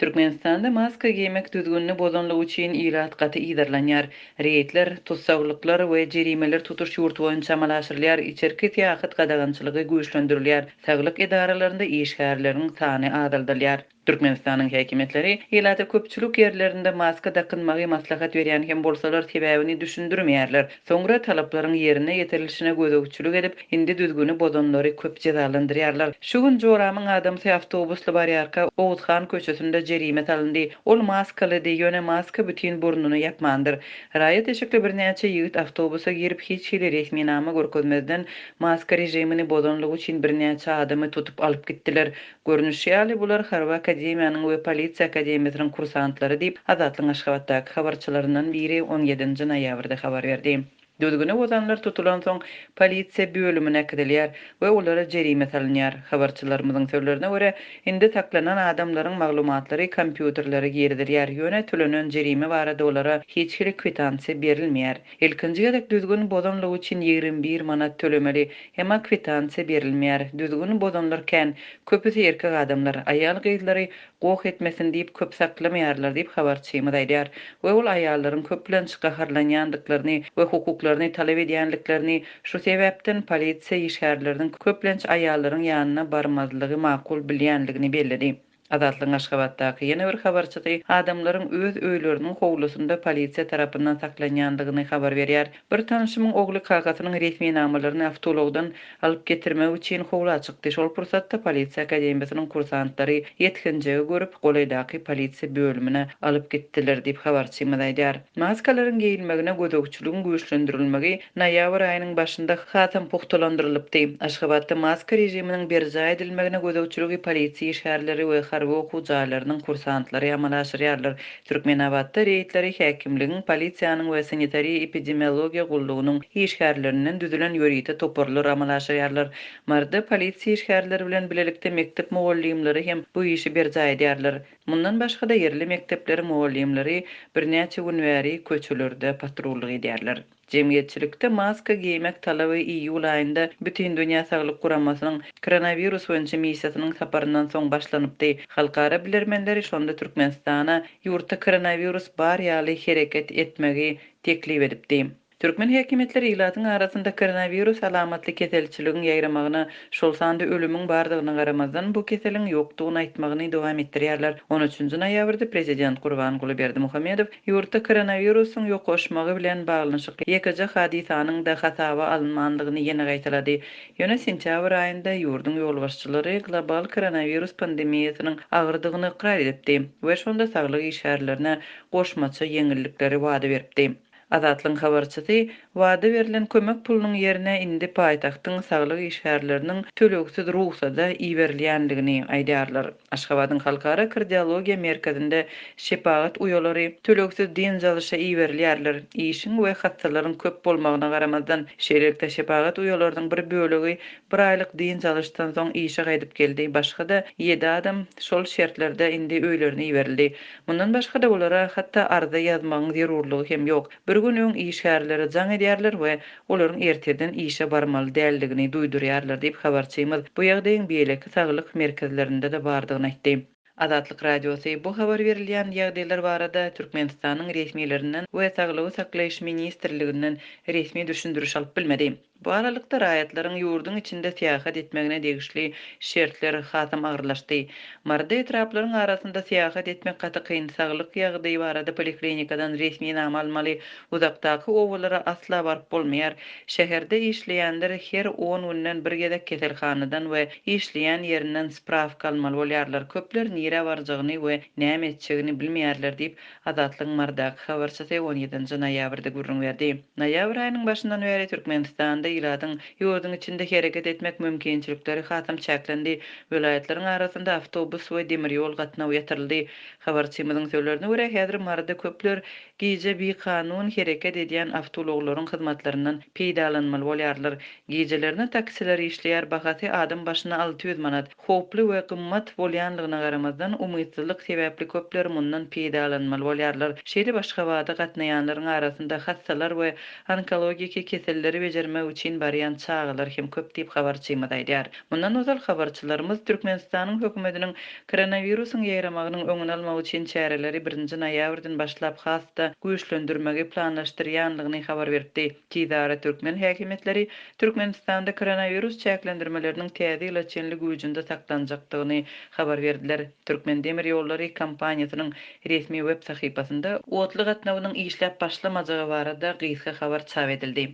Türkmenistanda maska geýmek düzgünini bozanlygy üçin ilat gaty yzarlanýar. Reýdler, tussaglyklar we jerimeler tutuş ýurt boýunça amala aşyrylýar, içerki syýahat gadagançylygy güýçlendirilýär, saglyk edaralarynda işgärleriň sany azaldylýar. Türkmenistanyň häkimiýetleri ilata köpçülik ýerlerinde maska dakynmagy maslahat berýän hem bolsalar, sebäbini düşündirmeýärler. Soňra talaplaryň ýerine ýetirilişine gözegçilik edip, indi düzgüni bozanlary köp jezalandyrýarlar. Şu gün joramyň adamsy awtobusly barýarka, Oguzhan köçesinde jerime salyndy. Ol maskalydy, ýöne maska bütin burnuny ýapmandyr. Raýat eşikli birnäçe ýigit awtobusa girip, hiç hili resminama görkezmezden, maska režimini bozanlygy üçin birnäçe adamy tutup alyp gitdiler. Görnüşi ýaly, bular Harby akademiýanyň we Polisiýa akademiýasynyň kursantlary diýip, Azatlygyň Aşgabatdaky habarçylaryndan biri on ýedinji noýabrda habar berdi. Düzgüni bozanlar tutulansoň, polisiýa bölümine äkidilýär we olara jerime salynýar. Habarçylarymyzyň sözlerine görä, indi saklanan adamlaryň maglumatlary kompýuterlere girizilýär, ýöne tölenen jerime barada olara hiç hili kwitansiýa berilmeýär. Ilkinji gezek düzgün bozanlygy üçin 21 manat tölemeli. Emma kwitansiýa berilmeýär. Düzgün bozanlar kän. Köpüsi erkek adamlar. Aýal-gyzlary goh etmesin diýip köp saklamaýarlar diýip habarçymyz aýdýar. We ol aýallaryň köplenç gaharlanýandyklaryny we hukuklaryny talap edýänliklerini, şu sebäpden polisiýa işgärleriniň köplenç aýallaryň ýanyna barmazlygy makul bilýänligini belledi. Azatlygyň Aşgabatdaky ýene bir habarçysy adamlaryň öz öýleriniň howlusynda polisiýa tarapyndan saklanýandygyny habar berýär. Bir tanşymyň ogly kakasynyň resminamalaryny awtoulagdan alyp getirmek üçin howla çykdy. Şol pursatda polisiýa akademiýasynyň kursantlary ýetginjegi görüp, golaýdaky polisiýa bölümine alyp gitdiler diýip, habarçymyz aýdýar. Maskalaryň geýilmegine gözegçiligiň güýçlendirilmegi noýabr aýynyň başynda hasam pugtalandyrylypdy. Aşgabatda maska režiminiň berjaý edilmegine gözegçiligi polisiýa işgärleri we harby okuw jaýlarynyň kursantlary amala aşyrýarlar. Türkmenabatda reýdleri häkimligiň, polisiýanyň we sanitariýa-epidemiologiýa gullugynyň işgärlerinden düzülen ýörite toparlar amala aşyrýarlar. Maryda polisiýa işgärleri bilen bilelikde mekdep mugallymlary hem bu işi berjaý edýärler. Mundan başga-da ýerli mekdepleriň mugallymlary birnäçe gün bäri köçelerde patrullyk edýärler. Jemgyýetçilikde maska geýmek talaby iýul aýynda Bütindünýä Saglyk Guramasynyň koronawirus boýunça missiýasynyň saparyndan soň başlanypdy. Halkara bilermenleri şonda Türkmenistana ýurtda koronawirus bar ýaly hereket etmegi teklip edipdi. Türkmen häkimiýetleri ilatyň arasynda koronawirus alamatly keselçiligiň ýaýramagyna, şol sanda ölümiň bardygyna garamazdan, bu keseliň ýokdugyny aýtmagyny dowam etdirýärler. On üçünji noýabrda prezident Gurbanguly Berdimuhamedow ýurtda koronawirusyň ýokaşmagy bilen baglanyşykly ýekeje hadysanyň-da hasaba alynmandygyny ýene gaýtalady. Ýöne sentýabr aýynda ýurduň ýolbaşçylary global koronawirus pandemiýasynyň agyrdygyny ykrar edipdi we şonda saglyk işgärlerine goşmaça ýeňillikleri wada beripdi. Azatlygyň habarçysy wada berlen kömek pulunyň ýerine indi paýtagtyň saglyk işgärleriniň tölegsiz rugsada iberilýändigini aýdýarlar. Aşgabadyň Halkara kardiologiýa merkezinde şepagat uýalary tölegsiz dynç alyşa iberilýärler. Işiň we hassalaryň köp bolmagyna garamazdan, şeýlelikde şepagat uýalarynyň bir bölegi bir aýlyk dynç alyşdan soň işe gaýdyp geldi, başga-da ýedi adam şol şertlerde indi öýlerine iberildi. Mundan başga-da olara hatda arza ýazmagyň zerurlygy hem ýok. Bir gün öň işgärlere jaň edýärler we olaryň ertirden işe barmaly däldigini duýdurýarlar diýip, habarçymyz bu ýagdaýyň beýleki saglyk merkezlerinde-de bardygyny aýtdy. Azatlyk Radiosy bu habar berilýän ýagdaýlar barada Türkmenistanyň resmilerinden we Saglygy saklaýyş ministrliginden resmi düşündiriş alyp bilmedi. Bu aralykda, raýatlaryň ýurduň içinde syýahat etmegine degişli şertler hasam agyrlaşdy. Maryda etraplaryň arasynda syýahat etmek gaty kyn, saglyk ýagdaýy barada poliklinikadan resminama almaly, uzakdaky obalara asla baryp bolmaýar. Şäherde işleýänler her on günden bir gezek keselhanadan we işleýän ýerinden sprawka almaly bolýarlar. Köpler nirä barjagyny we näme etjegini bilmeýärler diýip, Azatlygyň Marydaky habarçysy on ýedinji noýabrda gürrüň berdi. Noýabr aýynyň başyndan bäri Türkmenistanda ilatyň ýurduň içinde hereket etmek mümkinçilikleri hasam çäklendi. Welaýatlaryň arasynda awtobus we demir ýol gatnawy ýatyryldy. Habarçymyzyň sözlerine görä, häzir Maryda köpler gije bikanun hereket edýän awtoulaglaryň hyzmatlaryndan peýdalanmaly bolýarlar. Gijelerine taksiler işleýär, bahasy adam başyna 600 manat. Howply we gymmat bolýanlygyna garamazdan, umytsyzlyk sebäpli köpler mundan peýdalanmaly bolýarlar. Şeýdip, Aşgabada gatnaýanlaryň arasynda hassalar we onkologiki keselleri bejermek üçin. üçin barýan çagalar hem köp diýip, habarçymyz aýdýar. Mundan ozal, habarçylarymyz Türkmenistanyň hökümetiniň koronawirusyň ýaýramagynyň öňüni almak üçin çäreleri birinji noýabrdan başlap has-da güýçlendirmegi planlaşdyrýanlygyny habar beripdi. Tizara türkmen häkimiýetleri Türkmenistanda koronawirus çäklendirmeleriniň täze ýyla çenli güýjünde saklanjakdygyny habar berdiler. Türkmendemirýollary kompaniýasynyň resmi web sahypasynda otly gatnawynyň işläp başlamajagy barada gysga habar çap edildi.